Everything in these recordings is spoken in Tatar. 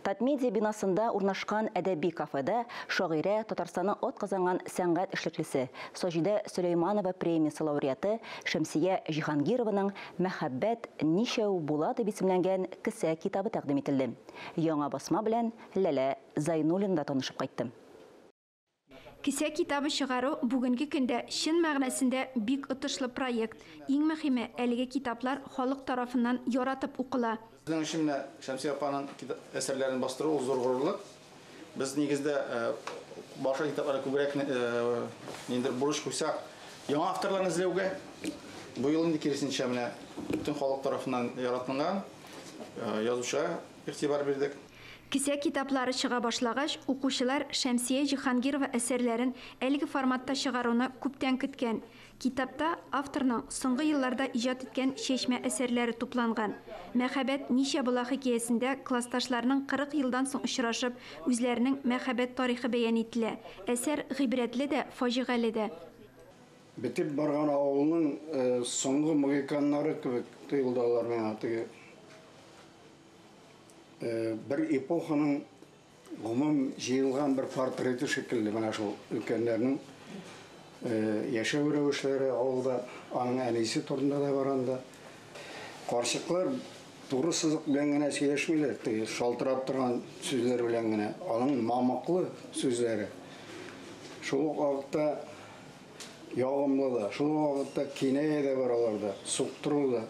Татмедиа бинасында урнашкан әдәби кафеда шагыйрә, Татарстанның атказанган сәнгать эшлеклесе, Саҗидә Сөләйманова премиясе лауреаты Шәмсия Җиһангированың Мәхәббәт ничәү була дип исемләнгән кесә китабы тәкъдим ителде. Яңа басма белән Ләлә Зайнуллина да танышып кайтты. Кесә китабы чыгару бүгенге көндә чын мәгънәсендә бик отышлы проект. Иң мөһиме, әлеге китаплар халык тарафыннан яратып укыла. Безнең өчен менә Шәмсия апаның әсәрләрен бастыру ул зур горурлык. Без нигездә башка китапларга күбрәк ниндидер бурыч куйсак, яңа авторларны эзләүгә. Бу юлы инде киресенчә менә бөтен халык тарафыннан яратылган язучыга игътибар бирдек. Кесә китаплары чыга башлагач, укучылар Шәмсия Җиһангирова әсәрләрен әлеге форматта чыгаруны күптән көткән. Китапта авторның соңгы елларда иҗат иткән чәчмә әсәрләре тупланган. Мәхәббәт ничә була хикәясендә классташларның 40 елдан соң очрашып, үзләренең мәхәббәт тарихы бәян ителә. Әсәр гыйбрәтле дә, фаҗигале дә. Бетеп барган авылның соңгы могиканнары кебек тоелды алар миңа, теге бер эпоханың гомум җыелган бер портреты шикелле, менә шул өлкәннәрнең яшәү рәвешләре авылда, аның әнисе турында да барганда. Карчыклар туры сызык белән генә сөйләшмиләр, теге шалтырап торган сүзләр белән генә, аның мамыклы сүзләре. Шул ук вакытта ягымлы да, шул ук вакытта киная дә бар аларда, суктыру да,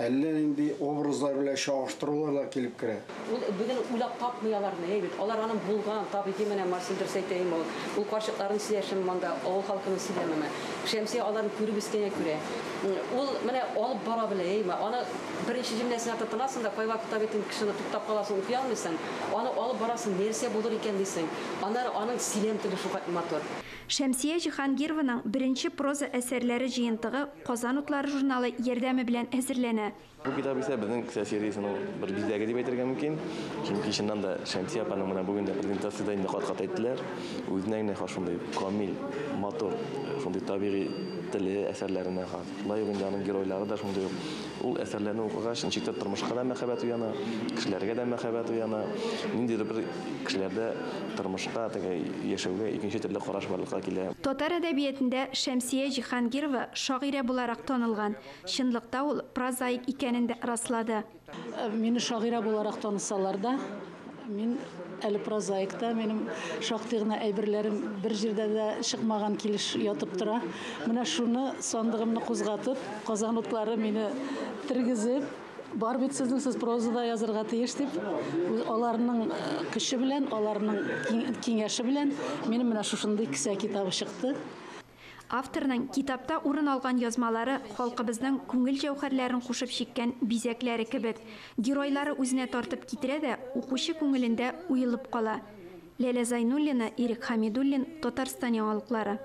әллә нинди образлар белән чагыштырулар да килеп керә. Ул бүген уйлап тапмый аларны, әй бит. Алар аның булган, табигый менә Марсель дөрес әйтә инде ул. Ул карчыкларның сөйләшеме монда, авыл халкының сөйләмеме. Шәмсия аларны күреп үскәнгә күрә. Ул менә алып бара белә, әйме. Аны беренче җөмләсенә тотынасың да, кайвакытта бит инде кешене туктап каласың, укый алмыйсың. Аны алып барасың, нәрсә булыр икән дисең. Аннары аның сөйләм теле шулкадәр матур. Шәмсия Җиһангированың беренче проза әсәрләре җыентыгы Казан утлары журналы ярдәме белән әзерләнә. Бу китап исә безнең кесә сериясенең бер бизәге дип әйтергә мөмкин. Чөнки чыннан да Шәмсия апаның менә бүген дә презентациядә инде кат-кат әйттеләр. Үзенә генә хас шундый камил, матур, шундый табигый теле әсәрләренә хас. Шулай ук инде аның геройлары да шундый ук. Ул әсәрләрне укыгач, ничектер тормышка да мәхәббәт уяна, кешеләргә дә мәхәббәт уяна. Ниндидер бер кешеләрдә тормышка, теге яшәүгә икенче төрле караш барлыкка килә. Татар әдәбиятында Шәмсия Җиһангирова шагыйрә буларак танылган. Чынлыкта ул прозаик икәнен дә раслады. Мине шагыйрә буларак танысалар да, мин әле прозаик та, минем шактый гына әйберләрем бер җирдә дә чыкмаган килеш ятып тора. Менә шуны сандыгымны кузгатып, Казан утлары мине тергезеп, бар бит сезнең, сез прозада язырга тиеш дип, аларның көче белән, аларның киңәше белән минем менә шушындый кесә китабы чыкты. Авторның китапта урын алган язмалары халкыбызның күңел җәүһәрләрен кушып чиккән бизәкләре кебек. Геройлары үзенә тартып китерә дә, укучы күңелендә уелып кала. Ләлә Зайнуллина, Ирек Хамидуллин, Татарстан яңалыклары.